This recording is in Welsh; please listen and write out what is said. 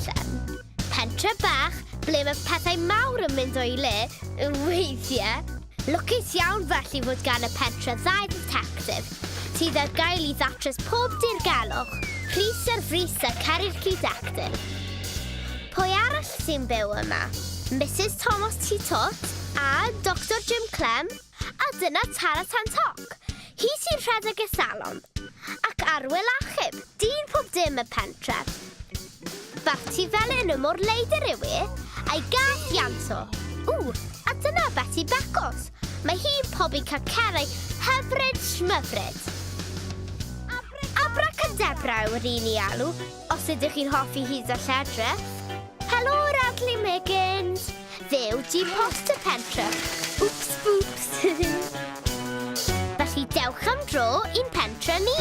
Rhydllen. Pentre bach ble mae pethau mawr yn mynd o'i le, weithiau. Lwcus iawn felly fod gan y pentre ddau dditectif sydd ar gael i ddatrys pob dirgelwch, Rhys ar frys a Ceri'r Cydectif. Pwy arall sy'n byw yma? Misus Thomas T Twt a Doctor Jim Clem a dyna Tara Tan Toc, hi sy'n rhedeg y salon. Ac Arwel Achub, dyn pob dim y pentref. Barti Felyn y môr leidr yw e, a'i gath Ianto. Ww, a dyna Beti Becos. Mae hi'n pobi cacerau hyfryd schmyfryd. Abracadabra yw'r un i alw, os ydych chi'n hoffi hyd a lledrith. Helo, Radley Miggins! Fe yw dyn post y pentref. Wps bwps! Felly dewch am dro i'n pentre ni!